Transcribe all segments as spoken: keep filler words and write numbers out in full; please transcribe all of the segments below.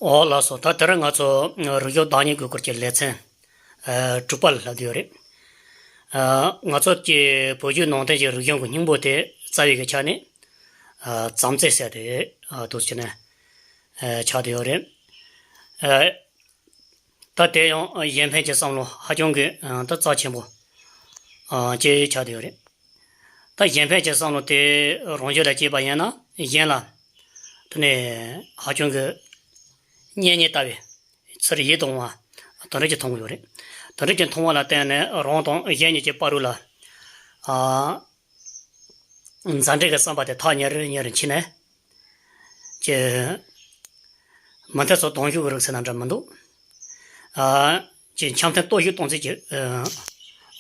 ཨོ་ལགས་སོ། ད་དེ་རིང་ང་ཚོ་རིག་གཞུང་བདག་གཉེར་དགོས་སྐོར་གྱི་ལེ་ཚན་དྲུག་པ་ལ་སླེབས་ཡོད་རེད། ང་ཚོ་གི་བོད་བརྒྱུད་ནང་བསྟན་གྱི་རིག་གཞུང་གི་སྙིང་པོ་དེ་རྩ་བའི་གི་ཆ་ནས་བྱམས་བརྩེ་ཟེར་དེ་འདུག་ཟེར་ནས་ཆགས་བསྡད་ཡོད་རེད། ད་དེ་ཡང་གཞན་ཕན་གྱི་བསམ་བློ་ཧ་ཅང་གི་ད་རྩ་ཆེན་པོ་ཅིག་ཆགས་བསྡད་ཡོད་རེད། ད་གཞན་ཕན་གྱི་བསམ་བློ་དེ་རང་རྒྱུད་ལ་སྐྱེས་པ་ཡིན་ན་གཞན་ལ་དེ་ནས་ཧ་ཅང་གི་གཉེན་ཉེ་ལྟ་བུའི་ཚུར་ཡིད་དུ་འོང་བ་དེ་འདྲ་ཅིག་མཐོང་གི་ཡོད་རེད། དེ་འདྲ་ཅིག་མཐོང་བ་ལ་བརྟེན་ནས་རང་དང་གཞན་གཉིས་ཀྱི་བར་དུ་ལ་ཨ་མཛའ་འབྲེལ་གྱི་བསམ་པ་དེ་ཐག་ཉེ་རུ་ཉེ་རུ་ཕྱིན་ནས་ཀྱི་མི་མཐུན་ཕྱོགས་གདོང་ཞུགས་ཀྱི་རིགས་ཟེར་ན་འདྲ་མི་འདུག་ཨ་ཀྱི་འཆམ་མཐུན་གཏོར་བཤིག་གཏོང་ཚུལ་གྱི་ཨ་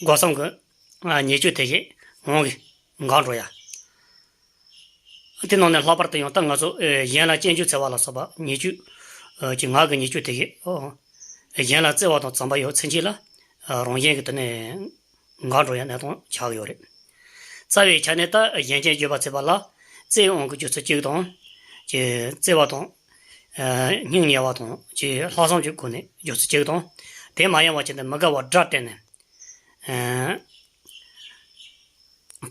སྒོ་གསུམ་གྱི་ཨ་ཉེས་སྤྱོད་དེ་བཞིན་ངང་གིས་འགག་འགྲོ་ཡ། དེ་ནང་ནས་ལྷག་པར་དུ་ཡང་ད་ང་ཚོ་ཨེ་གཞན་ལ་སྐྱོན་བརྗོད་བྱེད་པ་ལ་སོགས་པ་ཉེས་སྤྱོད་ཨེ་ཀྱི་ངག་གི་ཉེས་སྤྱོད་དེ་ཡིས་ཨོ་གཞན་ལ་བརྩེ་བ་དང་བྱམས་པ་ཡོད་ཚུན་ཆད་ལ་ཨ་རང་གཞན་གྱི་དེ་ནས་འགག་འགྲོ་ཡ་གནས་སྟངས་ཆགས་ཡོད་རེད། རྩ་བའི་ཆ་ནས་ད་གཞན་སྐྱོན་བརྗོད་པ་བྱེད་པ་ལ་བརྩེ་བའི་དབང་གིས་བརྗོད་ཚུལ་གཅིག་དང་། ཀྱི་བརྩེ་བ་དང་ཨ་སྙིང་ཉེ་བ་དང་ཀྱི་ལྷག་བསམ་གྱི་སྒོ་ནས་བརྗོད་ཚུལ་གཅིག་དང་། དེ་མ་ཡིན་པ་བྱས་ནས་མི་དགའ་བ་དགྲར་བསྟན་ནས་ཨ་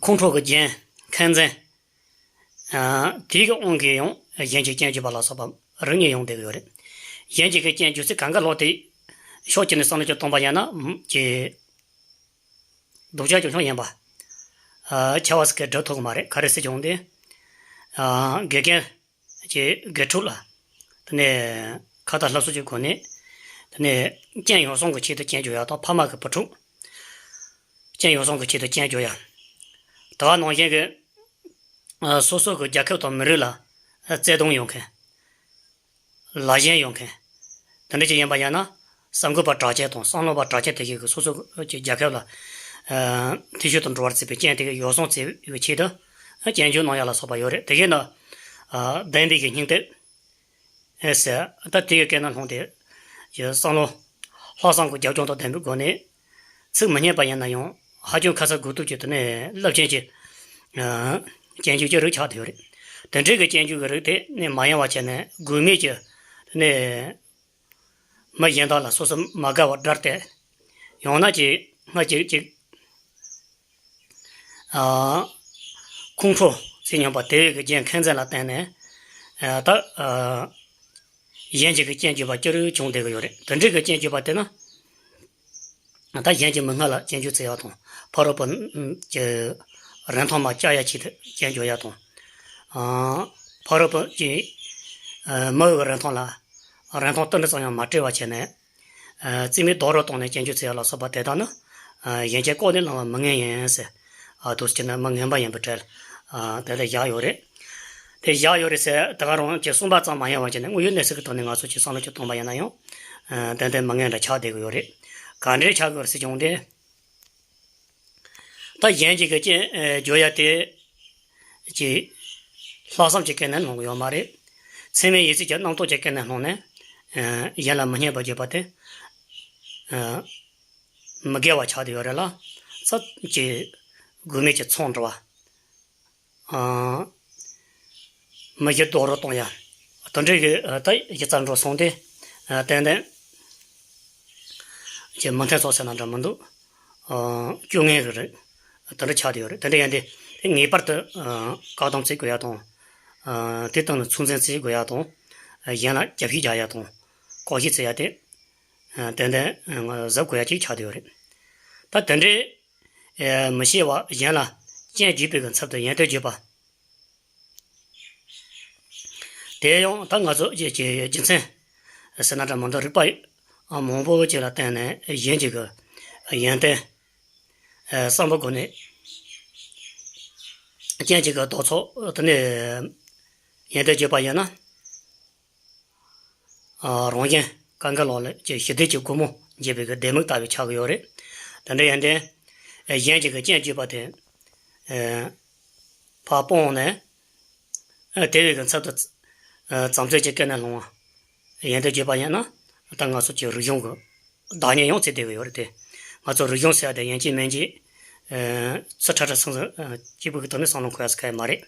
ཁོང་ཁྲོ་གི་རྒྱན་མཁན་འཛིན། ཨ་དེའི་གི་དབང་གིས་ཡང་གཞན་གྱི་སྐྱོན་བརྗོད་པ་ལ་སོགས་པ་རིགས་གཉིས་ཡོང་བསྡད་ཀྱི་ཡོད་རེད། གཞན་གྱི་གི་སྐྱོན་བརྗོད་ཚུལ་གང་ག་ལོག་དེ་ཕྱོགས་གཅིག་ནས་བསམ་བློ་ཅིག་གཏོང་པ་ཡིན་ན་ཀྱི་སྡུག་ཅག་ཅུང་ཟད་ཡིན་པ། ཨ་ཆེ་བ་ཟིག་གིས་སྒྲུབ་ཐུབ་ཀྱི་མ་རེད། ག་རེ་ཟེར་གྱི་འོང་དེ། ཨ་དགེ་རྒན་གྱི་དགེ་ཕྲུག་ལ་དེ་ནས་ཁ་ཏ་ལྷ་གསོལ་གྱི་སྒོ་ནས་དེ་ནས་རྐྱེན་ཡོ་བསྲང་གི་ཆེད་དུ་སྐྱོན་བརྗོད་ཡ་དང་། ཕ་མ་གི་བུ་ཕྲུག་རྐྱེན་ཡོ་བསྲང་གི་ཆེད་དུ་སྐྱོན་བརྗོད་ཡ། ད་ག་ནང་བཞིན་གྱི་ཨ་སོ་སོ་གི་རྒྱལ་ཁབ་དང་མི་རིགས་ལ་བརྩེ་དུང་ཡོད་མཁན། ལ་ཞེན་ཡོད་མཁན། དེ་འདྲ་ཅིག་ཡིན་པ་ཡིན་ན་གསར་འགོད་པ་གྲགས་ཅན་དང་བསམ་བློ་བ་གྲགས་ཅན་དེ་གའི་སོ་སོ་གི་རྒྱལ་ཁབ་ལ་ཨ་འཐུས་ཤོར་དུ་འགྲོ་བར་བརྩིས་པའི་རྐྱེན་དེ་གའི་ཡོ་བསྲང་བྱེད་པའི་ཆེད་དུ་སྐྱོན་བརྗོད་གནང་ཡ་ལ་སོགས་པ་ཡོད་རེད། དེ་གའི་ནང་ཨ་བདེན་པའི་གི་སྙིང་སྟོབས་ཨེ་ཟེར། ད་དེ་གའི་སྐད་ནང་ལྷུང་སྟེ་ཡི་བསམ་བློ་ལྷག་བསམ་གྱི་རྒྱབ་ལྗོངས་དང་ལྡན་པའི་སྒོ་ནས། ཚིག་མི་སྙན་པ་ཡིན་ན་ཡང་ཧ་ཅང་ཁ་གསལ་དགོས་གཏུགས་ཀྱི་དེ་ནས་རླབས་ཆེན་གྱི་ཨ་སྐྱོན་བརྗོད་ཀྱི་རིགས་ཆགས་བསྡད་ཡོད་རེད། དེ་འདྲའི་གི་སྐྱོན་བརྗོད་ཀྱི་རིགས་དེ་ནས་མ་ཡིན་པ་བྱས་ནས་དགོས་མེད་ཀྱི་དེ་ནས་མི་གཞན་དག་ལ་སོ་སོ་མ་དགའ་བ་དགྲར་བསྟན། ཡང་ན་ཅིག་སྔ་ཅིག་ཅིག་ཨ་ཁོང་ཁྲོ་ཟེར་སྙམ་པ་དེ་བས་ཀྱི་རྒྱན་མཁན་འཛིན་ལ་བརྟེན་ནས་ཨ་ད་ཨ་གཞན་གྱི་གི་སྐྱོན་བརྗོད་པ་ཅི་རིགས་བྱུང་བསྡད་ཀྱི་ཡོད་རེད། དེ་འདྲའི་གི་སྐྱོན་བརྗོད་པ་དེ་ནི་ད་གཞན་གྱི་མི་སྔ་ལ་སྐྱོན་བརྗོད་བྱེད་ཡག་དང་། ཕ་རོལ་པོ་གི་རིན་ཐང་མར་བཅག་ཡ་ཆེད་དུ་སྐྱོན་བརྗོད་ཡག་དང་། ཨ་ཕ་རོལ་པོ་གྱི་ཨ་མི་གི་རིན་ཐང་ལ་རིན་ཐང་ཏིལ་འབྲུ་ཙམ་ཡང་མ་སྤྲད་པ་བྱས་ནས། ཨ་རྩིས་མེད་རྡོག་རོལ་བཏང་ནས་སྐྱོན་བརྗོད་བྱེད་ཡག་ལ་སོགས་པ་དེ་དག་ནི་ཨ་གཞན་གྱིས་ལྐོག་ནས་བླངས་པའི་མི་ངན་ཡིན་ཟེར། ཨ་འདུག་སེ་བྱས་ནས་མི་ངན་པ་ཡིན་པའི་གྲལ་ཨ་དེ་ལ་བཞག་ཡོད་རེད། དེ་བཞག་ཡོད་རེད་ཟེར། དེ་ག་རང་གི་གསུངས་པ་ཙམ་མ་ཡིན་པ་བྱས་ནས་དངོས་ཡོད་གནས་ཚུལ་གྱི་ཐོག་ནས་ང་ཚོ་ཅིག་བསམ་བློ་ཅིག་གཏོང་པ་ཡིན་ན་ཡང་ཨ་ཏན་ཏན་མི་ངན་འདྲ་ཆགས་བསྡད་ཀྱི་ཡོད་རེད། ག་འདྲས་ཆགས་ཀྱི་ཡོད་རེད་ཟེར་བྱུང་སྟེ། ད་གཞན་གྱི་གི་སྐྱོན་ཨེ་བརྗོད་ཡ་དེ་ཅིག་ལྷག་བསམ་གྱི་སྐད་ནས་སློང་གི་ཡོད་མ་རེད། མཚན་མའི་ཡིད་བྱེད་ཀྱི་རྣམ་རྟོག་གི་སྐད་ནས་སློང་ནས་ཨེ་གཞན་ལ་མི་སྙན་པ་བརྗོད་པ་དེ་ཨེ་མི་དགེ་བ་ཆགས་བསྡད་ཡོད་རེད་ལ། ཚབ་ཀྱི་དགོས་མེད་ཀྱི་མཚང་འདྲ་བ། ཨ་མི་གཞན་རྡོག་རོལ་གཏོང་ཡ། དེ་འདྲའི་གི་ཨ་ད་གཞི་རྩར་འགྲོ་སོང་སྟེ། ཨ་ཏན་ཏན་གྱི་མི་མཐུན་ཕྱོགས་ཟེར་ན་འདྲ་མི་འདུག་ཨ་སྐྱོན་ངན་གི་རེད། དེ་འདྲ་ཆགས་བསྡད་ཡོད་རེད། དེ་འདྲ་ཡིན་དུས་དེ་ངེས་པར་དུ་ཨ་བཀག་སྡོམ་བྱེད་དགོས་ཡ་དང་། ཨ་དེ་སྟེང་ནས་ཚོད་འཛིན་བྱེད་དགོས་ཡ་དང་། ཨ་གཞན་ལ་རྒྱབ་བཤིག་རྒྱག་ཡ་དང་། བཀག་བཤིག་བྱེད་ཡ་དེ་ཨ་ཏན་ཏན་ཨ་གཟབ་དགོས་ཡ་ཅིག་ཆགས་བསྡད་ཡོད་རེད། ད་དེ་འདྲའི་ཨེ་མི་ཤེས་པ་གཞན་ལ་སྐྱོན་བརྗོད་པའི་གི་ཚབ་ཏུ་ཡོན་ཏན་བརྗོད་པ། དེ་ཡང་ད་ང་ཚོ་ཀྱི་ཀྱི་རྒྱུ་མཚན་ཟེར་ན་འདྲ་མི་འདུག་རིགས་པ་མང་པོ་ཅིག་ལ་བརྟེན་ནས་གཞན་གྱི་གི་ཡོན་ཏན་ཨེ་བསམ་པའི་སྒོ་ནས་སྐྱོན་གྱི་གི་ལྡོག་ཕྱོགས་དེ་ནས་ཡོན་ཏན་བརྗོད་པ་ཡིན་ན། ཨ་རང་གཞན་གང་ག་ལོག་ལ་ཀྱི་ཞི་བདེ་ཀྱི་སྒོ་མོ་འབྱེད་པའི་གི་ལྡེ་མིག་ལྟ་བུ་ཆགས་ཀྱི་ཡོད་རེད། དེ་འདྲ་ཡིན་ཏེ། ཨེ་གཞན་གྱི་གི་སྐྱོན་བརྗོད་པ་དེ་ཨེ་ཕར་སྤོང་ནས་ཨེ་དེ་བས་གི་ཚབ་ཏུ་ཨེ་བྱམས་བརྩེ་གྱི་སྐད་ནས་སློང་བ་ཡོན་ཏན་བརྗོད་པ་ཡིན་ན། ད་ང་ཚོ་ཀྱི་རིག་གཞུང་གི་བདག་ཉིད་ཡང་བརྩི་བསྡད་ཀྱི་ཡོད་རེད་དེ། ང་ཚོ་རིག་གཞུང་ཟེར་ཡ་དེ་ཡིན་གཅིག་མིན་གཅིག་ཨེ་ཚུར་ཁྲ་ཁྲ་ཚང་ཚང་ཨེ་གཅིག་པུ་གི་ཐོག་ནས་བསམ་བློ་འཁོར་ཡ་ཟེར་ག་ཡ་མ་རེད།